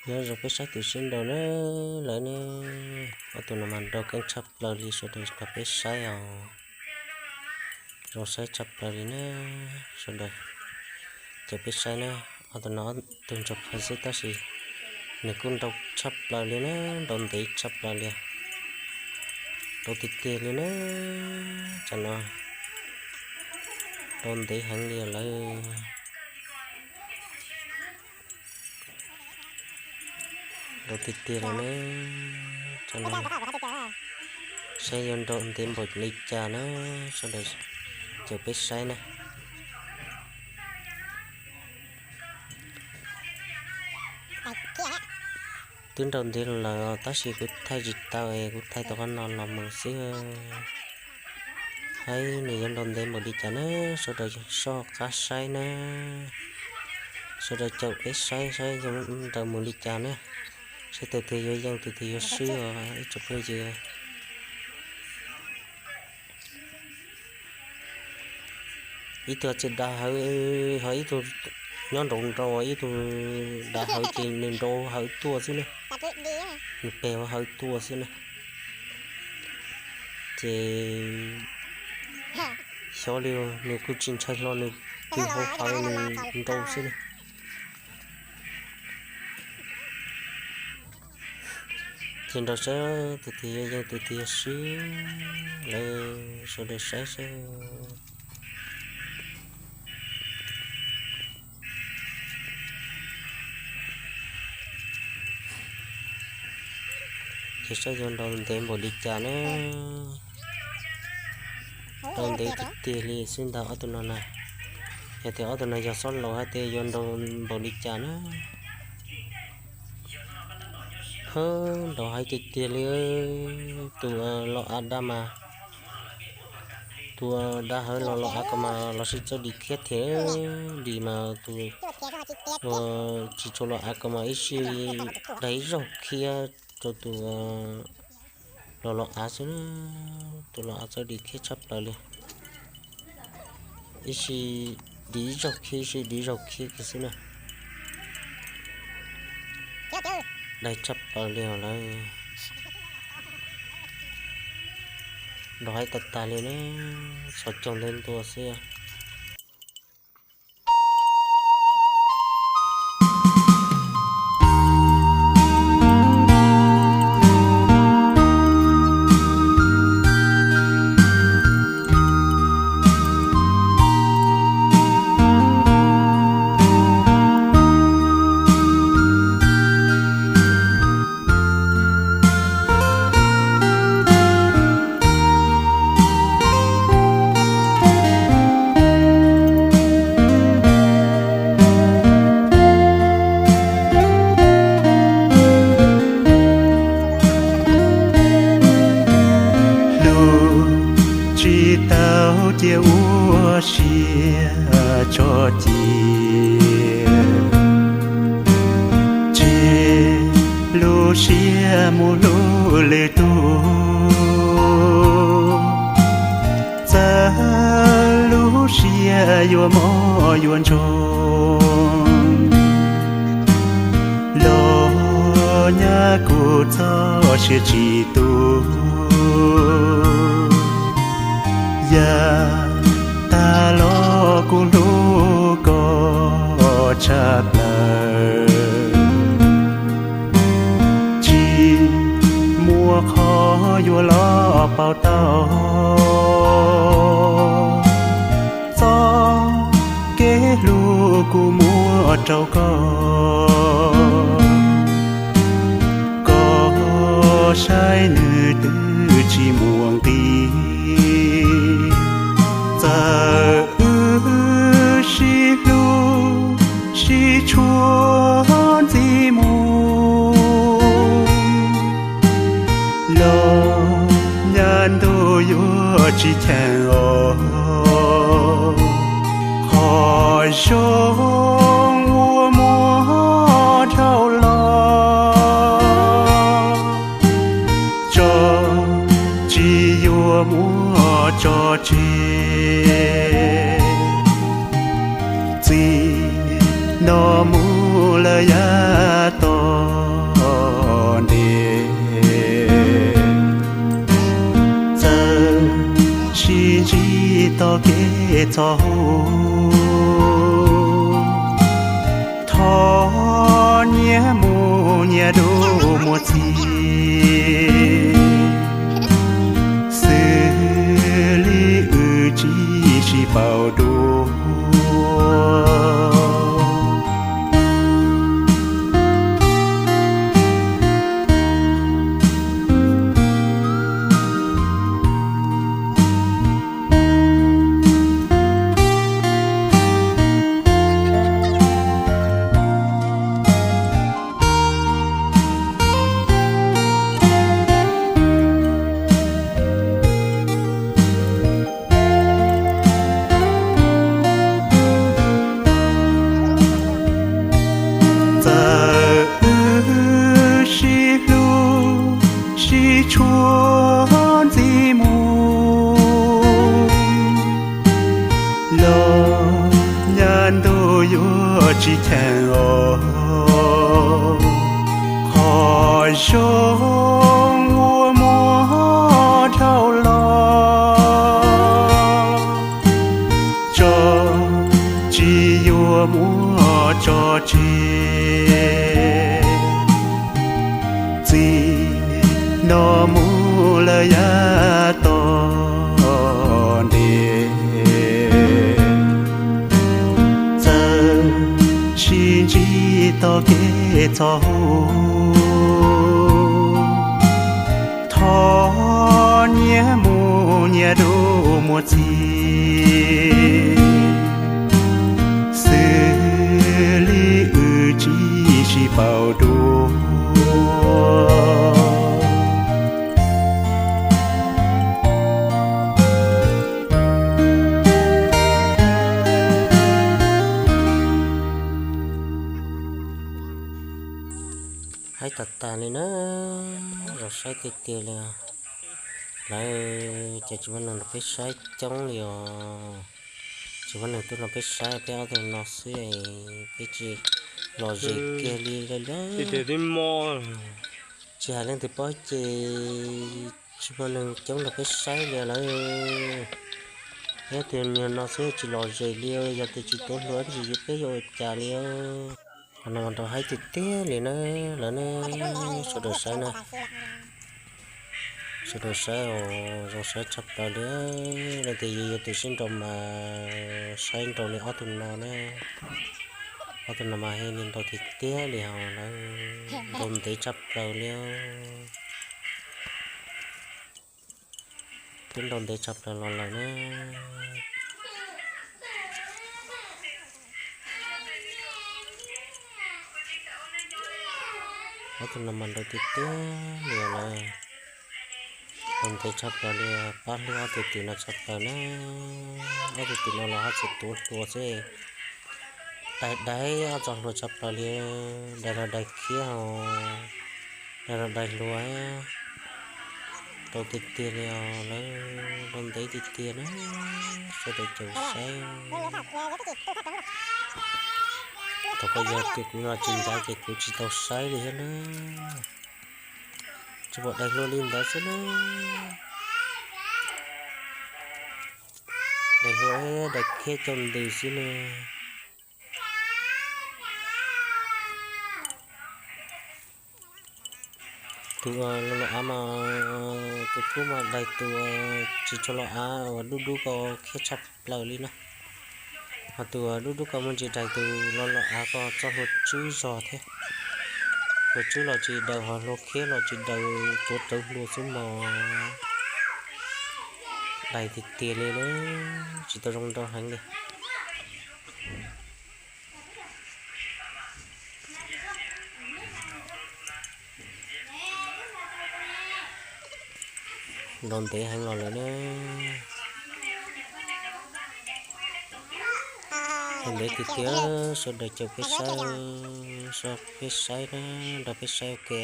Nyob zoo peb saib tus sib nraus na, lawv ne, ob tug no mas nraus keej tshaj plaws li, sawv daws nrog peb saib os. Zoo saib tshaj plaws li na, sawv daws caum peb saib na. Ob tug no ob tug ntsuag phawj xwb tab sis nws kuj nraus tshaj plaws li na, nraus ntev tshaj plaws li. Nraus tiag tiag li na, tsam no nraus ntev heev li lawm. Nraus tiag tiag li na, tsam no saib yuav nraus ntev npaum li cas na, sawv daws caum peb saib na. Twb nraus ntev lawm tab sis kuv thaij tsis tau es kuv thaij tau qhov no los mus xwb. Saib nws yuav nraus ntev npaum li cas na, sawv daws soj qab saib na. Sawv daws caum peb saib saib yuav nraus mus li cas na. Saib tus twg yuav yeej tus twg yuav swb os ib tsoom phooj ywg. Ib tug tsis dav hawv, ho ib tug nyob nraud nraud, ib tug dav hawv ces nws nraud hawv tuaj xwb na. Nws pem hawv tuaj xwb na. Ces xyov li, nws kuj tsis ntshai hlo, nws pem hawv hawv nws nraud xwb na. Ces nrog saib tus twg yuav yeej tus twg yuav swb, lawv sawv daws saib saib. Ces saib yuav nraus ntev npaum li cas na. Nraus ntev tiag tiag li xwb ntag ob tug no na. Yog tias ob tug no yog xob laus hais tias yuav nraus npaum li cas na. Hawb, nraus heev tiag tiag li. Tus los av dab mas, tus dav hawv los los av ko mas los sib txawj dim khiab thiab dim mas tus tsis tshua los av ko mas ib sij daig ib zaug khiab rau tus los los av xwb na. Tus los av txawj dim khiab tshaj plaws li. Ib sij dim ib zaug khiab, ib sij dim ib zaug khiab kiag xwb na. Daig tshaj plaws li os lawm. Nraus heev tag tag li na, xov coog ntawd ntua xwb. Hlub tsis tau cia ua siab tso cia, tseg lub siab mus hlub lwm tus. Txawm lub siab yuav mob yuav ntsoog, los nyab kuv txoj sia tsis tu. Yam tag los kuv hlub koj tshaj plaws, tsis muaj qhov yuav los pauv tau. Txoj kev hlub kuv muab rau koj, koj saib nws twb tsis muaj nqis. Txawm wb sib hlub sib tshuav ntxiv mus, los nyab ntuj yuav tsis cheem os. Qhov zoo uas muaj dhau los, tso tsis yuav muab tso tseg. Txij no mus lawm yav tom txoj kev txo hu, thov nyias mus nyias dua muaj txij, xws li wb tsis sib paub dua. Txawm wb sib hlub sib tshua ntxiv mus, los nyab ntuj yuav tsis cheem os. Qhov zoo uas muaj dhau los, tso tsis yuav muaj tso tseg. Txij no mus lawm yav tom ntej, txawm sib ntsib txoj kev txo hu, thov nyias mus nyias dua muaj txij, xws li wb tsis sib paub dua. Haib tas tas li na, zoo saib tiag tiag li. Lawv ces tsis muaj neeg nrog peb saib coob li os. Tsis muaj neeg tuaj nrog peb saib, peb ob tug no xwb, peb tsis lom zem kiag li lawm. Tsis hais leej twg paub ces tsis muaj neeg coob nrog peb saib li lawm. Yog tias niag no xwb tsis lom zem li, yog tias tsis tuav hluas ntsis peb yuav ua cas li. Qhov no mas rau haib tiag tiag li na, lawv ne, sawv daws saib na. Sawv daws saib os, zoo saib tshaj plaws li. Leej twg yog tus sib nraus mas saib nraus li ob tug no na. Ob tug no mas heev li, nraus tiag tiag li hos lawv, nraus ntev tshaj plaws li. Twb nraus ntev tshaj plaws los lawm na. Ob tug no mas nraus tiag tiag li lawm. Nraus ntev tshaj plaws li, pab hlub ob tug tim no tshaj plaws na. Ob tug tim no los ho tsis tuav hluas xwb. Daig daig ob txoj hlua tshaj plaws li, daig los daig khiab hos, daig los daig hluas, nraus tiag tiag li os lawv, nraus ntev tiag tiag na, sawv daws caum saib. Thaum koj yog tias kuv los tsis ncav ces kuv tsis tau saib li thiab na. Tsis pom daig hluas li ntawd xwb na. Daig hluas daig khiab coj ntws xwb na. Tus los los av mas, tus kub mas daig tus tsis tshua los av uas dub dub ko khiab tshaj plaws li na. Ho tus dub dub ko muaj ntsis daig tus los los av ko txoj hlua tswb zog thiab. Hlua tswb los tsis daws, ho hlua khiab los tsis daws, tuav rawv hlua xwb mog. Daig tiag tiag li na, tsis tau zoo nraus heev li. Nraus ntev heev los lawm na. Nraus ntev tiag tiag, sawv daws caum peb saib, peb saib na, nrog peb saib ua ke.